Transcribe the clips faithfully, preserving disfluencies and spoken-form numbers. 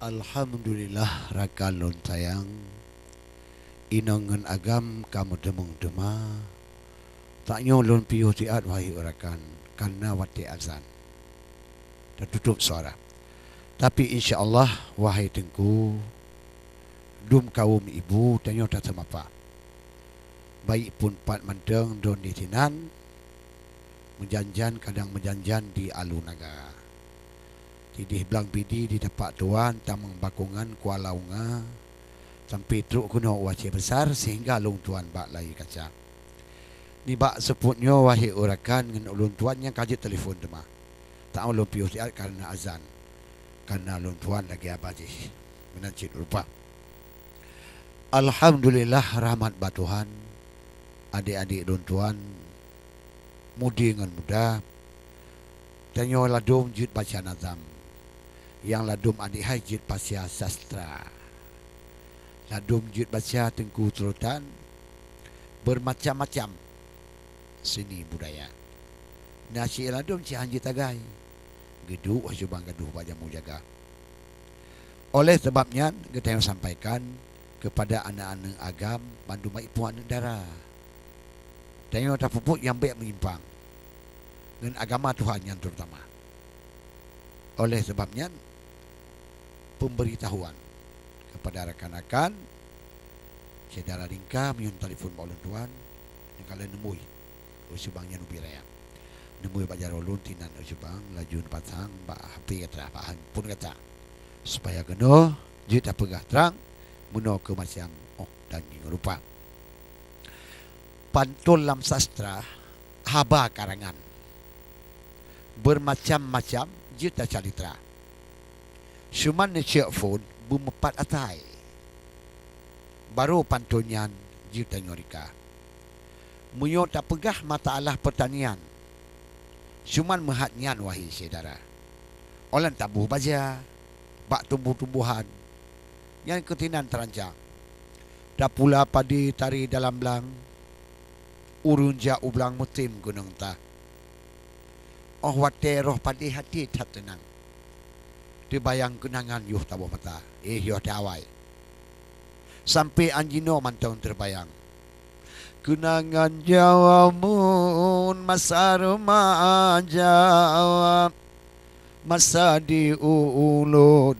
Alhamdulillah rakan lôn sayang, inong ngon agam ka meuteumong teuma. Tanyoe lôn piôh siat wahé rakan, kareuna watée azan. Tatutôb suara. Tapi insya Allah wahé teungku, dum kawöm ibu tanyoe taseumapa. Baik pun pat mantong droe di sinan, meujanjan kadang meujanjan di Alu Naga. Sideh Blang Pidie di tapak tuan tamong bakongan Kuala Unga, sampoe trok keunoe u Aceh Besar sehingga lôn tuan bak layie kaca. Nibak seupôt nyoe wahé rakan ngon ulôn tuan nyang ka jeuet telepon teuma. Taoh lôn piôh siat kareuna azan, kareuna lôn tuan lagée haba jih. Meunan cit rupa. Alhamdulillah rahmat bak Tuhan, adek-adek lôn tuan, mudi ngon muda, tanyoe ladom jeuet baca nazam. Nyang ladom adek hai jeuet baca sastra. Ladom jeuet baca Teungku Sulutan, bermacam-macam seni budaya. Na cit ladom cit han jeuet tagai. Geuduek haju bang gadoh bak jamu jaga. Oleh sabab nyan, geutanyoe sampaikan keupada aneuk-aneuk agam bandum baik pun aneuk dara. Tanyoe tapeubuet nyang bék meunyimpang ngon agama Tuhan nyan terutama. Oleh sabab nyan, pemberitahuan kepada rakan-rakan, syedara ringka meunyoe telepon bak ulôn tuan, nyang ka lheueh neumui, u Subang nyan ubit raya. Neumui bak jaroe lôn tinan u Subang, laju neupasang bak H P gata, bak handphone gata, supaya keunoe jeuet tapeugah trang meunoe keu macam óh dan nyang rupa. Pantôn lam sastra haba karangan, bermacam-macam jeuet tacalitra. Cuman neucok phon beumeupat atai, barô pantôn nyan jeuet tanyoe rika. Meunyoe tapeugah masalah peurtanian, cuman meuhat nyan wahé syedara. Óh lheueh taboh baja bak tumboh-tumbohan, nyan keuh tinan tarancang. Tapula padé taré dalam blang, ureuëng jak u blang musim keunong tah. Óh watée roh padé até that teunang, teubayang keunangan yoh taboh mata, éh yoh teuawai. Sampoe an jinoe mantong teubayang keunangan jameun masa remaja, masa di ulôn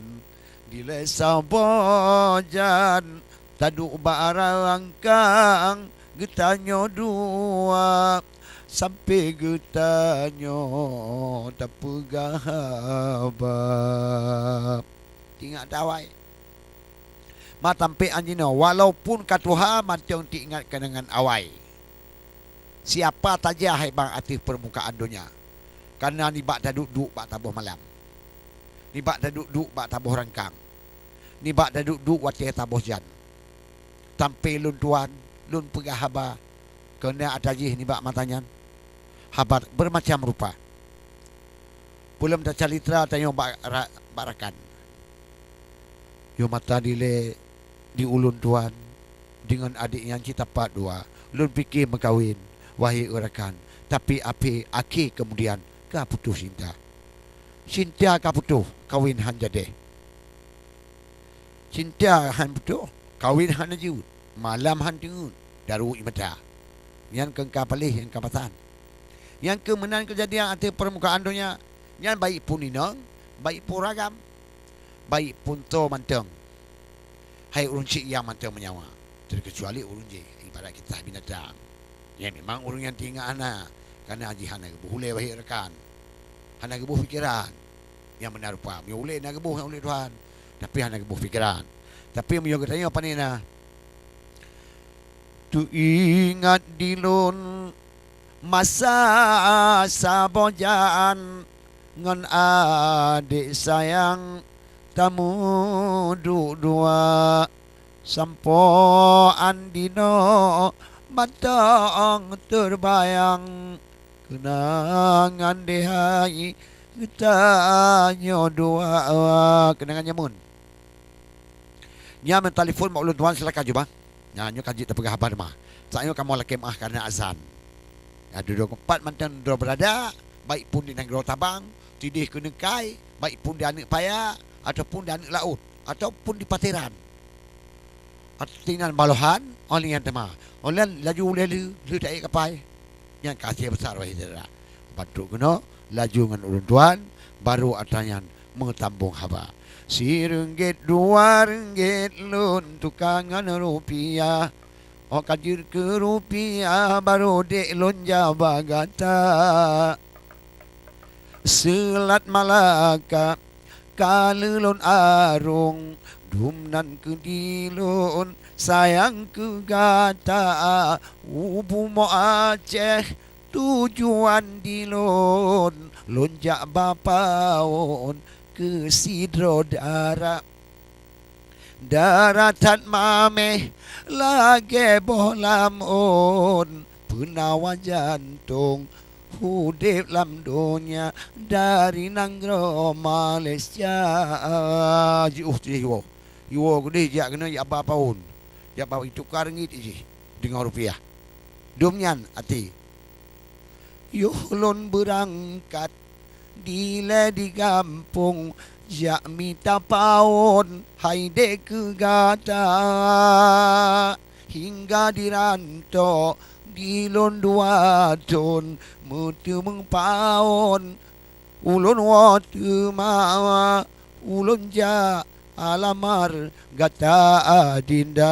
dilée saboh jan, taduek bak rangkang geutanyoe dua, sampoe geutanyoe tapeugah haba. Ingat teuawai. Ma sampoe an jinoe, walaupun ka tuha mantong teuingat keunangan awai. Siapa saja hai bang ateueh peurmukaan donya, kareuna nibak taduek-duek bak saboh malam, nibak taduek-duek bak saboh rangkang, nibak taduek-duek watée saboh jan. Sampoe lôn tuan, lôn peugah haba, keuneuk atra jih nibak masa nyan. Haba bermacam rupa. Peulom tacalitra tanyoe bak ra-, bak rakan. Yoh masa dilée di ulôn tuan deungon adék nyan cit tapat dua. Lôn pike meukawen, wahé rakan, tapi ape akhé keumudian ka putôh cinta. Cinta ka putôh, kawen han jadeh. Cinta han putôh, kawen hana jeuet, malam han teungeut, daru ie mata. Nyan keuh ka paléh nyang ka pasan. Nyang keuh meunan keujadian ateueh peurmukaan donya, nyan baik pun inong, baik pun ragam, baik pun soe mantong. Hai ureuëng syiek nyang mantong meunyawa, terkecuali ureuëng jih ibarat kisah binatang. Ya, memang ureuëng nyang teuingat hana, kareuna jih hana geuboh ulée wahé rakan. Hana geuboh pikeran. Nyang meunan rupa, meunyoe ulée na geuboh nyang ulée Tuhan, tapi hana geuboh pikeran. Tapi meunyoe geutanyoe pane na, teuingat dilôn masa saboh jan ngon adék sayang tamuduek dua. Sampoe an dinoe mantong teubayang keunangan deh hai geutanyoe dua, keunangan jameun. Nyan meutelepon bak ulôn tuan, silakan cuba. Nyan nyoe ka jeuet tapeugah haba teuma. Saat nyoe kamoe lakée meuáh kareuna azan. Nyan dudoe keumpat mantong droe beurada, baik pun di nanggroe Sabang, sideh keuneuk kai, baik pun di aneuëk paya ataupun di aneuëk laôt. ataupun di pateran. Artinya balohan, oh lheueh nyan teuma. Oh lheueh nyan laju ulèe lheueh, lheueh taék kapai. Nyan ka hasé basa, wahé syedara. Ban trok keunoe, laju ngon ulôn tuan, barô atra nyan meutambong haba. Sireunggét dua reunggét lôn tuka ngon rupiah. Oh ka jeuet keu rupiah, barô dék lôn jak bak gata. Seulat Malaka ka lheueh lôn arông, dum nan keu di lôn sayang keu gata. U bumoe Aceh tujuan di lôn, lôn jak ba pawon keu sidroe dara. Dara that maméh lagèe boh lamon, peunawa jantông udép lam donya dari nanggroe Malaysia. Jiôh jih woe. Jiwoe keudeh jak keunoe jak ba pawon. Jak ba itukar ringgit jih deungon rupiah. Dum nyan até. Yoh lôn beurangkat dilèe di gampông jak mita pawon hai dék keu gata. Hingga di rantô di lôn dua thôn meuteumeung pawon. Ulôn woe teuma ulôn jak alamar gata adinda.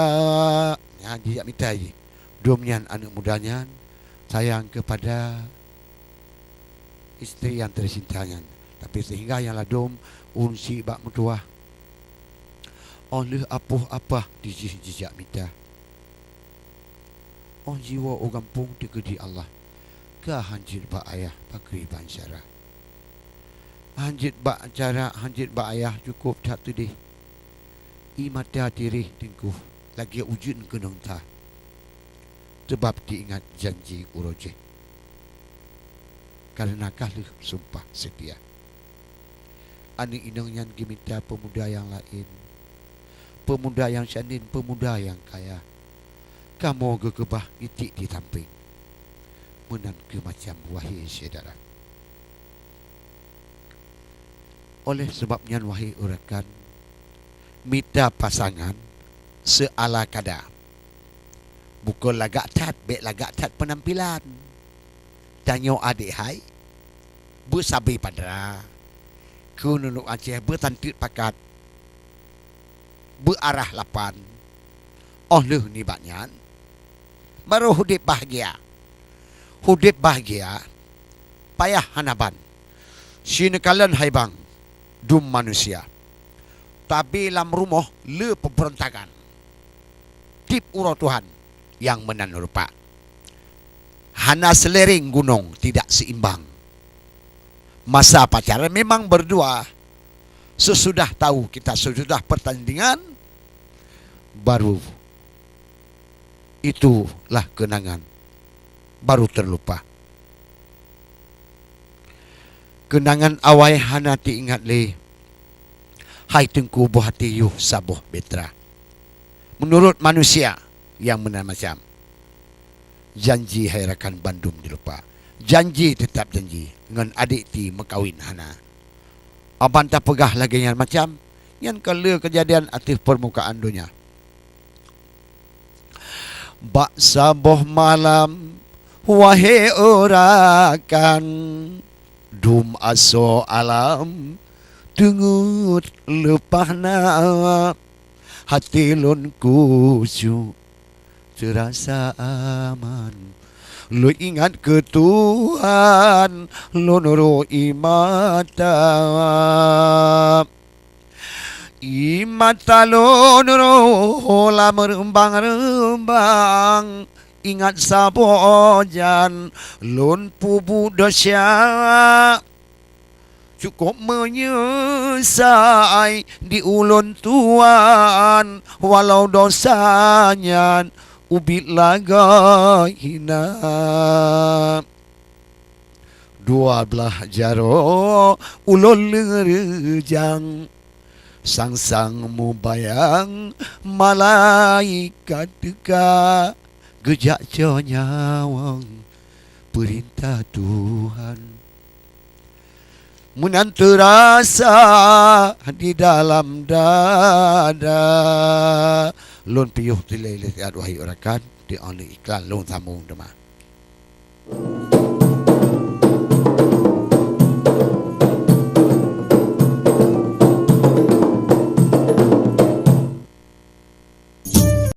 Nyan jijak mita jih. Dum nyan aneuk muda nyan sayang keupada istri nyang teucinta nyan. Tapi seuhingga nyang ladôm ulôn syiek bak meutuwah, óh lheueh apoh apah di jih jijak mita. Óh jiwoe u gampông teukeudi Allah, ka hanjeuet bak ayah pakriban syara. Hanjeuet bak syara, hanjeuet bak ayah cukôp that teudeh. Ie mata tiréh teungku lagèe ujeuen keunong that, teubab teuingat janji uroe jih. Kareuna ka lheueh sumpah seutia. Aneuk inong nyan geumita peumuda nyang laén, peumuda nyang syanin, peumuda nyang kaya. Kamoe geukeubah geucit di sampéng. Meunan keuh macam, wahé syedara. Oleh sabab nyan, wahé rakan, mita pasangan seuala kada. Bukon lagak that, bèk lagak that peunampilan. Tanyoe adék hai, beusabé padra, keu nunok Aceh beutanteut pakat, beuarah lapan. Óh lheueh nibak nyan, barô udép bahgia. Udép bahgia payah hana ban. Sineukalon hai bang, dum manusia. Tapi lam rumoh le peuberontakan. Tiep uroe Tuhan nyang meunan rupa. Hana seulereng gunong tidak seimbang. Masa pacaran memang berdua. Sesudah tahu kita, sesudah pertandingan, baru itulah kenangan, baru terlupa. Keunangan awai hana teuingat lé. Hai Teungku, boh até yôh saboh bahtera. Meunurot manusia nyang meunan macam, janji hai rakan bandum dilupa. Janji teutap janji, ngon adék ti meukawen hana. Aban tapeugah lagée nyan macam, nyan ka lheueh keujadian ateueh peurmukaan donya. Bak saboh malam, wahé rakan, dum asoe alam teungeut leupah na. Até lôn khusyuk, teurasa aman. Lôn ingat keu Tuhan, lôn rô ie mata. Ie mata lôn rô lam reumbang-reumbang, ingat saboh jan lôn peubuet desya. Cukup meunyeusai di ulôn Tuhan, walau desya nyan ubit lagée na. Dua blaih jaroe ulôn leureujang, sang-sang mubayang malaikat teuka, geujak cok nyawöng peurintah Tuhan. Meunan teurasa di dalam dada. Lôn piôh tilée lé siat wahai rakan, di aneuk iklan lôn sambông teuma.